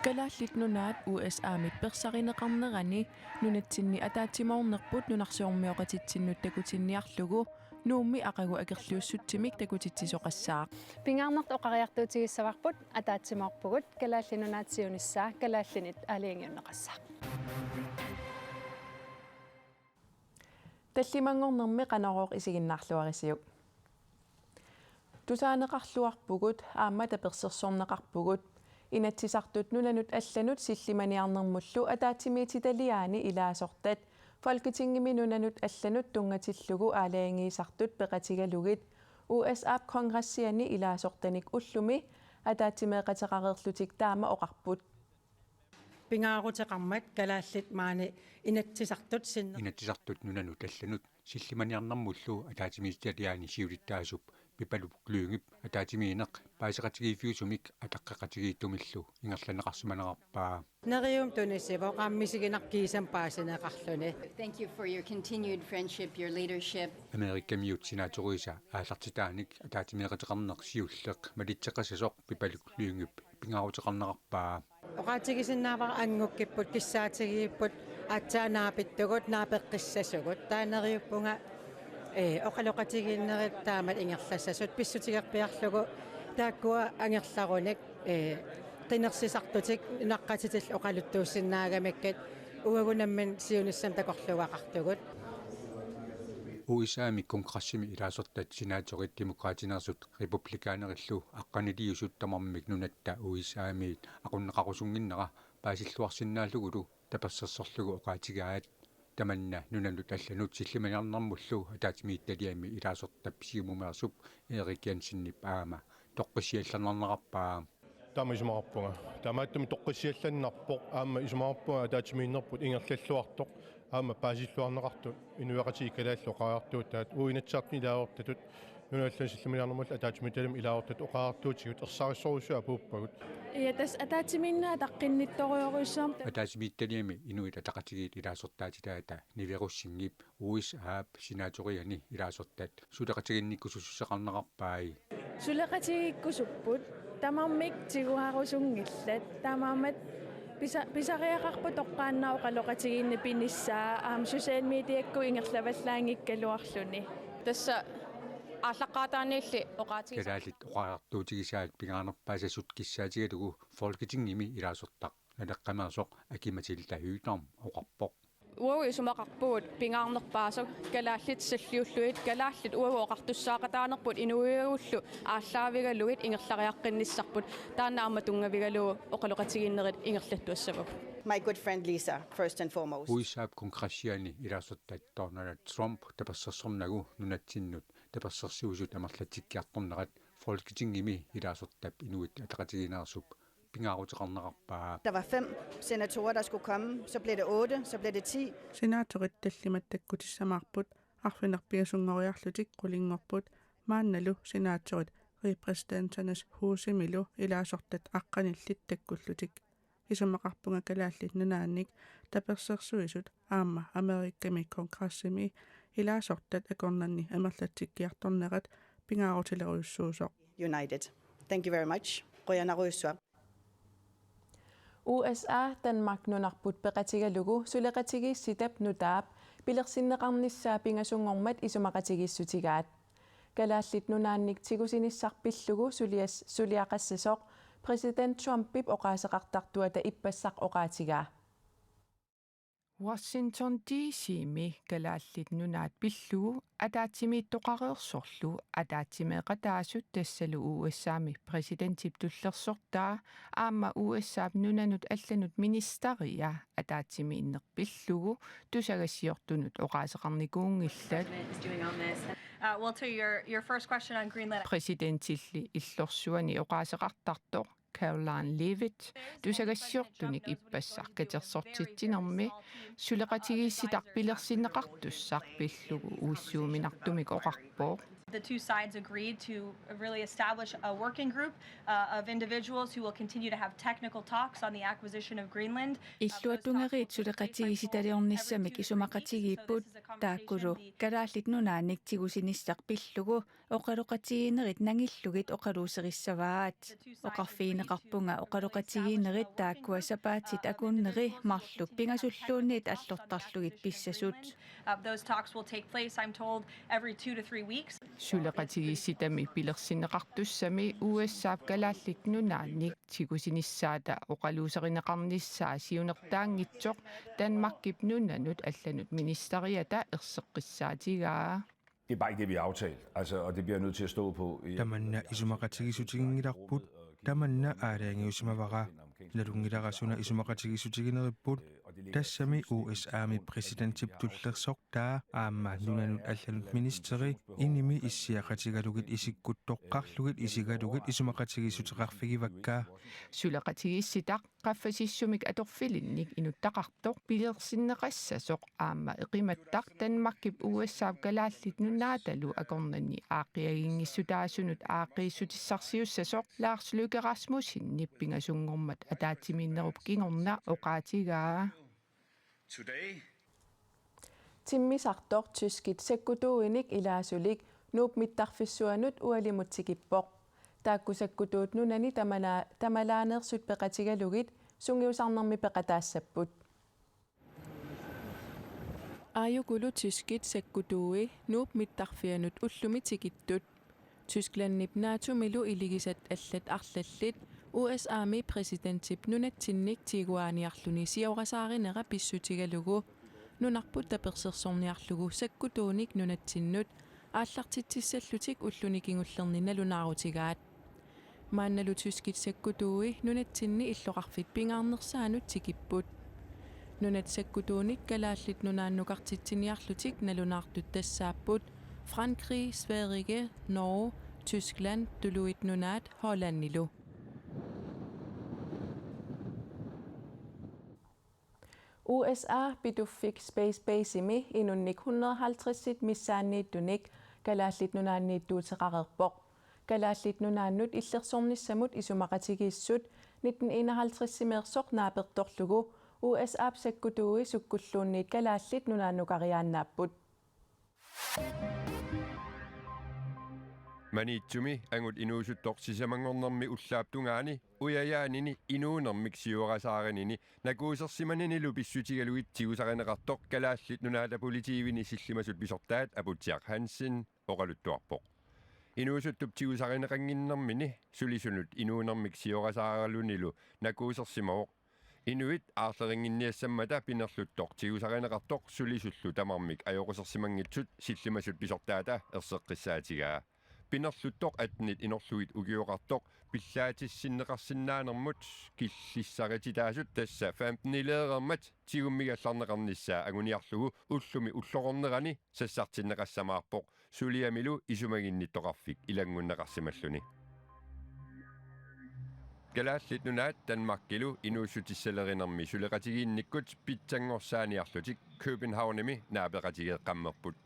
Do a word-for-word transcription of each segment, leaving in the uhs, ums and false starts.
Kalaallit Nunaat U S A-mit persarineqarnerani nunatsinni ataatsimoornerput nunarsuarmioqatitsinnut takutinniarlugu Nuummi aqagu akerliussutsimik takutitsisoqassaaq. Pingaarnertut oqariartuutigissavarput, ataatsimoorpugut, Kalaallit Nunaat siunissaa kalaallinit aalajangiunneqassaaq. Tallimanngornermi Qanorooq isiginnaarluarisiuk. Tusaaneqarluarpugut aamma tapersersorneqarpugut. Inatsisartut nunanut allanut sillimaniarnermullu ataatsimiititaliaani ilaasortat Folketingimi nunanut allanut tunngatillugu aalajangiisartut peqatigalugit U S A-p kongressiani ilaasortanik ullumi ataatsimeeqateqareerlutik taama oqarput. Pingaaruteqarmat kalaallit maani Inatsisartut sinner- Inatsisartut nunanut allanut sillimaniarnermullu ataatsimiititaliaani siulittaasup Pipaluk Lyngep ataatsimiinneq paaseqatigiiffiusumik ataqqeqatigiittumillu ingerlanneqarsimanerarpaa. Neriuumik tunisivoq aamma misiginarpoq kiisami paasineqarluni. Thank you for your continued friendship, your leadership. Amerikamiut senatoriusa aallartitaanik ataatsimeeqateqarneq siulleq malitseqassasoq Pipaluk Lyngep pingaaruteqarnerarpaa. Oqaatigisinnaavara anngukkipput kissaatigigipput aatsaat naapittugut naapeqqissasugut. Taava neriuppunga, ee, oqaloqatigiinnerit taamatut ingerlassasut pissutigerpiarlugu taakkua angerlarunik, ee, qinersisartutik naqqatitillu oqaluttuussinnaagamikkit uagut nammineq siunissami takorluugaqartugut. U S A-mi kongressimi ilaasortat senatorit demokraatineersut republikanerillu aqqaniliusut tamarmik nunatta U S A-miit aqunneqarusunnginnera paasilluarsinnaallugulu tapersersorlugu oqaatigaat. Tamanna nunanut allanut sillimaniarnermullu ataatsimiititaliami ilaasortap siumumeersup Erik Jensenip aamma toqqissiallannarnerarpaa. Taama isumaqarpunga. Taamaattumik toqqissiallannarpoq aamma isumaqarpunga ataatsimiinnerput ingerlalluartoq aamma paasilluarneqartut inuiaqatigiit kalaallit oqariartuutaat uagut Inatsisartuni ilaasortatut nunanut allanut sillimaniarnermullu ataatsimiititaliami ilaasortatut oqariartuutigut ersarissorujussuit apuuppagut. Ja, tassa ataatsimiinneq ataqqinnittorujussuarmik. Ataatsimiititaliami Inuit Ataqatigiit ilaasortaatitaata Nivi Rosingip U S A-p senatoriani ilaasortat suleqatiginnikkusussuseqarnerarpai. Suleqatigiikkusupput tamarmik tiguarusunngillat taamaammat pisa-, pisariaqarpoq toqqaannaq oqaloqatigiinneq pinissaa aamma social mediakkut ingerlavallaanngikkaluarluni. Tassa aallaqqaataaniilli oqaatigi- Kalaallit oqariartuutigisaat pingaarnerpaasasut kissaatigalugu Folketingimi ilaasortaq Naleqqameersoq Aki-Matilda Høegh-Dam oqarpoq. Uagut isumaqarpugut pingaarnerpaasaq kalaallit salliullugit, kalaallit uagut oqartussaaqataanerput inuiagullu aallaavigalugit ingerlariaqqinnissarput, taanna aamma tunngavigalugu oqaloqatigiinnerit ingerlattuassavagut. My good friend Lisa, first and foremost. U S A-p kongressiani ilaasortat Donald Trump tapersersornagu nunatsinnut tapersersuisut amerlatsikkiartornerat Folketingimi ilaasortap Inuit Ataqatigiinneersup pingaaruteqarnerarpaa. Der var fem senatorer, der skulle komme, så blev det otte, så blev det ti. Senatorit tallimat takkutissamaarput, arfineq-pingasunngoriarlutik qulinngorput, maannalu senatorit Repræsentanternes Husimilu ilaasortat aqqanillit takkullutik. Isumaqarpunga Kalaallit Nunaannik tapersersuisut aamma Amerikami kongressimi ilaasortat akornanni amerlatsikkiartornerat pingaarutilerujussuusoq. United. Thank you very much. Qujanarujussuaq. U S A Danmark nunarput peqatigalugu suleqatigiissitap nutaap pilersinneqarnissaa pingasunngormat isumaqatigiissutigaat. Kalaallit Nunaannik tigusinissaq pillugu sulias-, suliaqassasoq præsident Trumpip oqaaseqartartuata ippassaq oqaatigaa. Washington D C-mi Kalaallit Nunaat pillugu ataatsimiittoqareersorlu ataatsimeeqataasut tassalu U S A-mi præsidentip tullersortaa aamma U S A-p nunanut allanut ministeria ataatsimiinneq pillugu tusagassiortunut oqaaseqarnikuunngillat. President is doing on this. Uh, well, to your, your first question on Greenland. Præsidentilli illorsuani oqaaseqartartoq Karoline Leavitt tusagassiortunik ippassaq katersortitsinermi suleqatigiissitaq pilersinneqartussaq pillugu uissuuminartumik oqarpoq. The two sides agreed to really establish a working group, uh, of individuals who will continue to have technical talks on the acquisition of Greenland. Illuatungeriit suleqatigiissitaliornissamik isumaqatigiipput, taakkulu Kalaallit Nunaannik tigusinissaq pillugu oqaloqatigiinnerit nangillugit oqaluuserissavaat. Oqarfiin Neqarpunga oqaloqatigiinnerit taakkua sapaatit akunneri marluk pingasulluunniit allortarlugit pissasut. Uh, those talks will take place, I'm told, every two to three weeks. Suleqatigiissitami pilersinneqartussami U S A-p Kalaallit Nunaannik tigusinissaata oqaluuserineqarnissaa siunertaanngitsoq Danmarkip nunanut allanut ministeriata erseqqissaatigaa. Det er bare ikke det, vi har aftalt, altså, og det bliver jeg nødt til at stå på. Tamanna isumaqatigiissutiginngilarput, tamanna aalajangiusimavara. Nalunngilara suna isumaqatigiissutigineripput, tassami U S A-mi præsidentip tullersortaa aamma nunanut allanut ministeri inimi issiaqatigalugit isikkut toqqarlugit isigalugit isumaqatigiissuteqarfigivakka. Suleqatigiissitaq qaffasissumik atorfilinnik inuttaqartoq pilersinneqassasoq aamma eqimattaq Danmarkip U S A-p Kalaallit Nunaatalu akornanni aaqqiaginngissutaasunut aaqqiissutissarsiussasoq Lars Løkke Rasmussenip pingasunngormat ataatsimiinnerup kingorna oqaatigaa. Today, Timmisartoq tyskit sakkutuuinik ilaasulik Nuup mittarfissuanut ualimut tikippoq. Taakku sakkutuut nunani tamala- tamalaaneersut peqatigalugit sungiusarnermi peqataassapput. Aajukulu tyskit sakkutuui Nuup mittarfianut ullumi tikittut. Tysklandip NATO-milu iligisat allat arlallit U S A-mi præsidentip nunatsinnik tiguaaniarluni siorasaarinera pissutigalugu nunarput tapersersorniarlugu sakkutuunik nunatsinnut aallartitsissallutik ulluni kingullerni nalunaarutigaat. Maannalu tyskit sakkutuui nunatsinni illoqarfit pingaarnersaanut tikipput. Nunat sakkutuunik Kalaallit Nunaannukartitsiniarlutik nalunaartut tassaapput Frankrig, Sverige, Norge, Tyskland, Tuluit Nunaat, Hollandilu. U S A Pituffik Space Basemi inunnik hundrede halvtredsit missaanniittunik Kalaallit Nunaanniittuuteqareerpoq. Kalaallit Nunaannut illersornissamut isumaqatigiissut nitten enoghalvtredsimeersoq naapertorlugu U S A-p sakkutuui sukkulluunniit Kalaallit Nunaannukariaannaapput. Maniitsumi angut inuusuttoq sisamanngornermi ullaap tungaani ujajaanini inuunermik siorasaarinini nakuusersimaninilu pissutigalugit tigusarineqartoq Kalaallit Nunaata Politiivini sillimasut pisortaat Aputsiaq Hansen oqaluttuarpoq. Inuusuttup tigusarineqannginnermini sulisunut inuunermik siorasaaralunilu nakuusersimavoq. Inuit aarlerinnginniassammata pinerluttoq tigusarineqartoq sulisullu tamarmik ajoqusersimanngitsut sillimasut pisortaata erseqqissaatigaa. Pinerluttoq attenit inorlugit ukioqartoq pillaatissinneqarsinnaanermut killissarititaasut tassa femtenileereermat tigummigallarneqarnissaa anguniarlugu ullumi ulloqornerani sassartinneqassamaarpoq suliamilu isumaginnittoqarfik ilanngunneqarsimalluni. Kalaallit Nunaat Danmarkilu inuussutissalerinermi suleqatigiinnikkut pitsanngorsaaniarlutik Københavnimi naapeqatigeeqqammerput.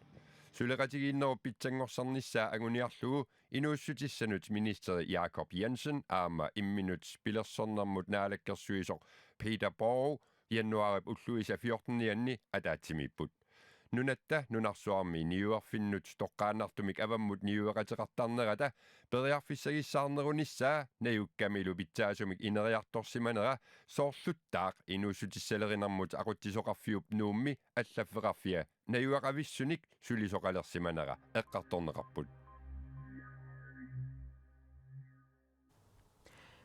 Suleqatigiinnerup pitsanngorsarnissaa anguniarlugu inuussutissanut ministeri Jacob Jensen aamma imminut pilersornermut naalakkersuisoq Peter Borg januaarip ulluisa fjortenianni ataatsimiipput. Nunatta nunarsuarmi niuerfinnut toqqaannartumik avammut niueqateqartarnerata periarfissagissaarnerunissaa najukkamilu pitsaasumik ineriartorsimanera soorluttaaq inuussutissalerinermut aqutsisoqarfiup Nuummi allaffeqarfia najugaqavissunik sulisoqalersimanera eqqartorneqarput.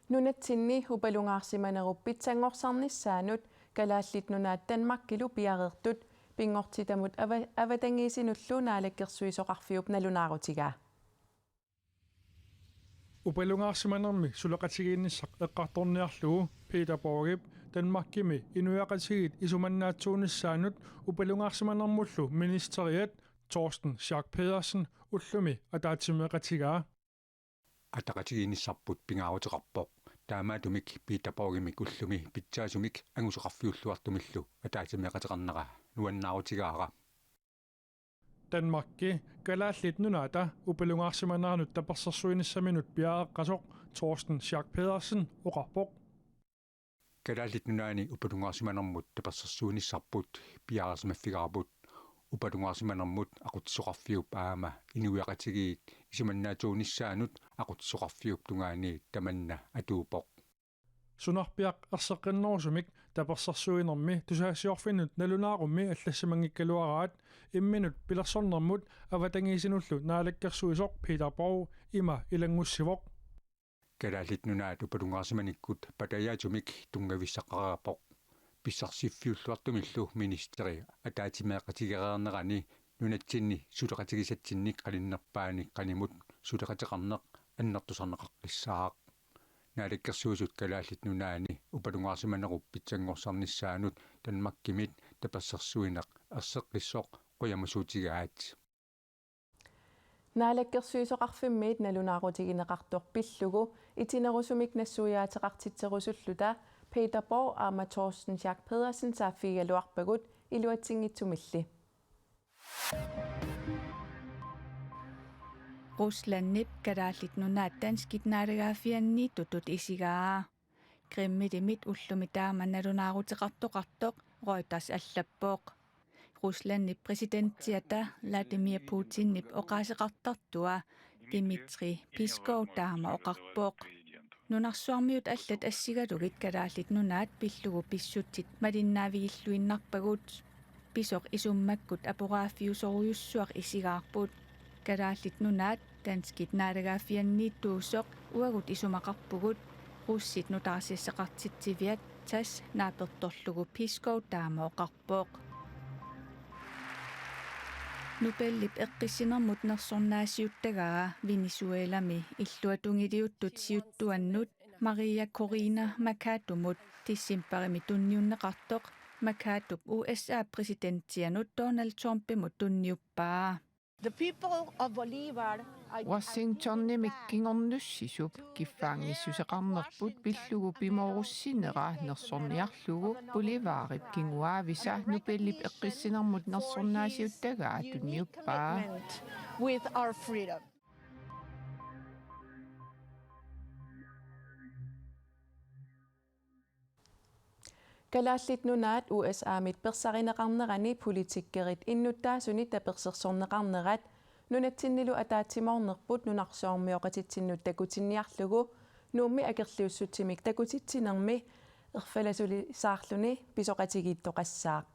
Nunatsinni upalungaarsimanerup pitsanngorsarnissaanut Kalaallit Nunaat Danmarkilu piareertut pinngortitamut ava- avatangiisinullu naalakkersuisoqarfiup nalunaarutigaa. Upalungaarsimanermi suleqatigiinnissaq eqqartorniarlugu Peter Borgip Danmarkimi inuiaqatigiit isumannaatsuunissaanut upalungaarsimanermullu ministeriat Torsten Schack Pedersen ullumi ataatsimeeqatigaa. Ataqatigiinnissarput pingaaruteqarpoq. Taamaattumik Peter Borgimik ullumi pitsaasumik anguseqarfiulluartumillu ataatsimeeqateqarnera nuannaarutigaara. Danmarki Kalaallit Nunaata upalungaarsimaneranut tapersersuinissaminut piareeqqasoq Torsten Schack Pedersen oqarpoq. Kalaallit Nunaanni upalungaarsimanermut tapersersuinissarput piareersimaffigaarput. Upalungaarsimanermut aqutsisoqarfiup aamma inuiaqatigiit isumannaatsuunissaanut aqutsisoqarfiup tungaaniit tamanna atuuppoq. Sunarpiaq erseqqinnerusumik tapersersuinermi tusagassiorfinnut nalunaarummi allassimanngikkaluaraat, imminut pilersornermut avatangiisinullu naalakkersuisoq Peter Borg ima ilanngussivoq. Kalaallit Nunaat upalungaarsimanikkut patajaatsumik tunngavissaqqareerpoq. Pissarsiffiulluartumillu ministeri ataatsimeeqatigereernerani nunatsinni suleqatigisatsinnik qaninnerpaani qanimut suleqateqarneq annertusarneqaqqissaaq. Naalakkersuisut Kalaallit Nunaanni upalungaarsimanerup pitsanngorsarnissaanut Danmarkimit tapersersuineq erseqqissoq qujamasuutigaat. Naalakkersuisoqarfimmiit nalunaarutigineqartoq pillugu itinerusumik nassuiaateqartitserusulluta Peter Borg aamma Torsten Schack Pedersen saaffigigaluarpagut iluatsinngitsumilli. Ruslandip Kalaallit Nunaat danskit naalagaaffianniittutut isigaa. Kremlimit ullumi taama nalunaaruteqartoqartoq Reuters allappoq. Ruslandip præsidentiata Vladimir Putinip oqaaseqartartua Dmitri Peskov taama oqarpoq. Nunarsuarmiut allat assigalugit Kalaallit Nunaat pillugu pissutsit malinnaavigilluinnarpagut. Pisoq isummakkut aporaaffiusorujussuaq isigaarput. Kalaallit Nunaat danskit naalagaaffianniittuusoq uagut isumaqarpugut, russit nutaarsiassaqartitsiviat TASS naapertorlugu Peskov taama oqarpoq. Nobelip eqqissinermut nersornaasiuttagaa Venezuelami illuatungiliuttut siuttuannut Maria Corina Machadomut decembarimi tunniunneqartoq Machadop U S A præsidentianut Donald Trumpimut tunniuppaa. The people of Bolivar are Washingtonimik kingornussisup kiffaanngissuseqarnerput pillugu pimoorussinera nersorniarlugu Bolivarip kinguaavisa Nobelip eqqissinermut nersornaasiuttagaa tunniuppaa. With our freedom. Kalaallit Nunaat U S A-mit persarineqarnerani politikerit innuttaasunik tapersersorneqarnerat nunatsinnilu ataatsimoornerput nunarsuarmioqatitsinnut takutinniarlugu Nuummi akerliussutsimik takutitsinermi erfalasulisaarluni pisoqatigiittoqassaaq.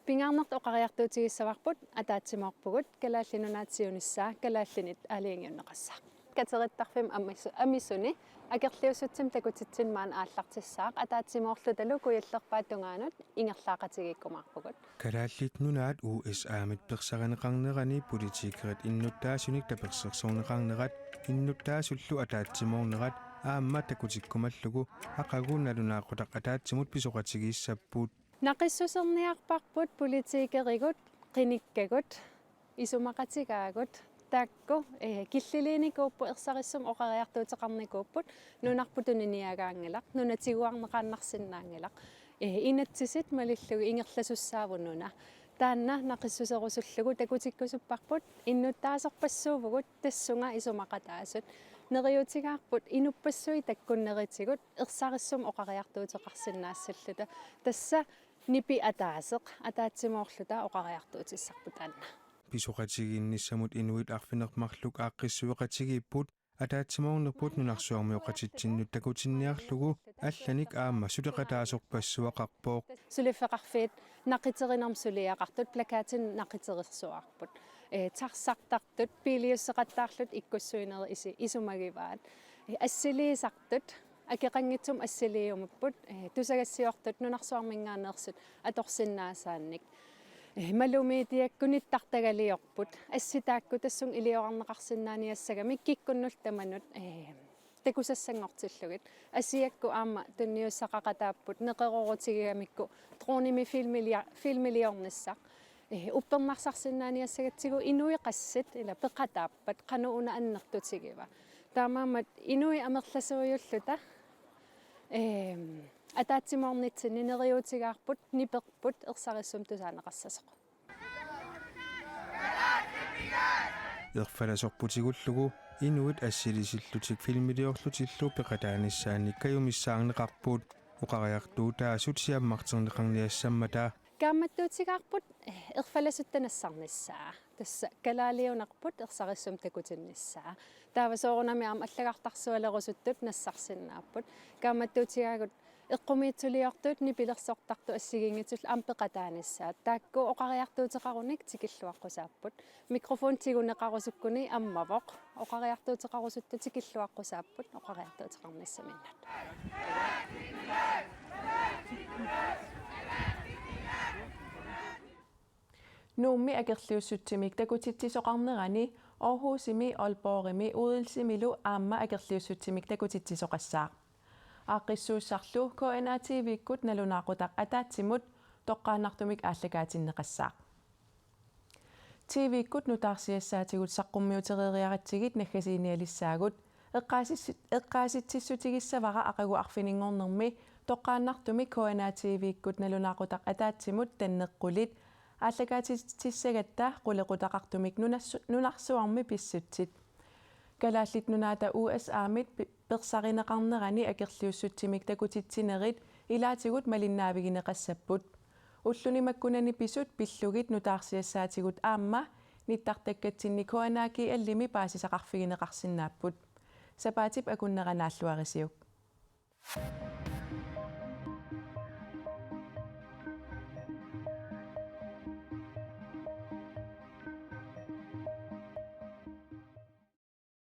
Pingaarnertut oqariartuutigissavarput ataatsimoorpugut Kalaallit Nunaat siunissaa kalaallinit aalajangiunneqassaaq. Katerittarfimmi amisu-, amisuni akerliussutsimik takutitsineq maani aallartissaaq ataatsimoorlutalu kujallerpaap tungaanut ingerlaaqatigiikkumaarpugut. Kalaallit Nunaat U S A-mit persarineqarnerani politikerit innuttaasunik tapersersorneqarnerat innuttaasullu ataatsimoornerat aamma takutikkumallugu aqagu nalunaaqutaq ataatsimut pisoqatigiissapput. Naqissuserniarparput politikerigut, qinikkagut, isumaqatigaagut, taakku, eh, killiliinikuupput, ersarissumik oqariartuuteqarnikuupput, nunarput tuniniagaanngilaq, nuna tiguarneqaannarsinnaanngilaq. Eh, inatsisit malillugu ingerlasussaavoq nuna. Taanna naqissuserusullugu takutikkusupparput, innuttaasorpassuuvugut tassunga isumaqataasut. Neriuutigaarput inuppassuit takkunnerisigut ersarissumik oqariartuuteqarsinnaassalluta. Tassa nipi ataaseq ataatsimoorluta oqariartuutissarput taanna. Pisoqatigiinnissamut inuit arfineq-marluk aaqqissueqatigiipput ataatsimoornerput nunarsuarmioqatitsinnut takutinniarlugu allanik aamma suleqataasorpassuaqarpoq. Suliffeqarfiit naqiterinermut suliaqartut plakatinik naqiteriarsuarput. Eh, taxartartut, biiliusseqattaarlutik ikkussuinerit isi-, isumagivaat. Eh, assiliisartut, akeqanngitsumik assiliiumapput, eh, tusagassiortut nunarsuarminngaanneersut atorsinnaasaannik. Eh, Malumiidiakkut nittartagaliorput, assit taakku tassunga iliorarneqarsinnaaniassagamik kikkunnullu tamanut, eh, takusassanngortillugit. Asiakkut aamma tunniussaqaqataapput, neqeroorutigigamikku dronimik filmilia-, filmiliornissaq. Eh, uppernarsarsinnaaniassagatsigu inuit qassit ila peqataappat qanoq una annertutigiva. Taamaammat inuit amerlasuujulluta, ehm, ataatsimoornitsinni neriuutigaarput, niperput, ersarissumik tusaaneqassasoq. Erfalasorputigullugu inuit assilisillutik filmiliorlutillu peqataanissaannik kajumissaarneqarput oqariartuutaasut siammarterneqarniassammata. Kaammattuutigaarput, eh, erfalasutta nassarnissaa. tassa kalaaliunerput ersarissumik takutinnissaa. Taava soorunami aamma allagartarsualerusuttut nassarsinnaapput. Kaammattuutigaagut eqqumiitsuliortut nipilersortartut assigiinngitsullu aamma peqataanissaat. Taakku oqariartuuteqarunik tikilluaqqusaapput. Mikrofon tiguneqarusukkuni ammavoq. Oqariartuuteqarusuttut tikilluaqqusaapput oqariartuuteqarnissaminnut. Nuummi akerliussutsimik takutitsisoqarnerani Aarhusimi, Aalborgimi, Odensemilu aamma akerliussutsimik takutitsisoqassaaq. Aaqqissuussarlu K N A T V-kkut nalunaaqutaq ataatsimut toqqaannartumik aallakaatinneqassaaq. T V-kkut nutaarsiassaatigut saqqummiutereeriaratsigit naggasiinialissaagut. Eqqaasis-, eqqaasitsissutigissavara aqagu arfininngornermi toqqaannartumik K N A T V-kkut nalunaaqutaq ataatsimut tanneqqulit aallakaatitsissagatta qulequtaqartumik nunassu-, nunarsuarmi pissutsit. Kalaallit Nunaata U S A-mit pi-, persarineqarnerani akerliussutsimik takutitsinerit ilaatigut malinnaavigineqassapput. Ulluni makkunani pisut pillugit nutaarsiassaatigut aamma nittartakkatsinni K N A G L-imi paasisaqarfigineqarsinnaapput. Sapaatip akunnera naalluarisiuk.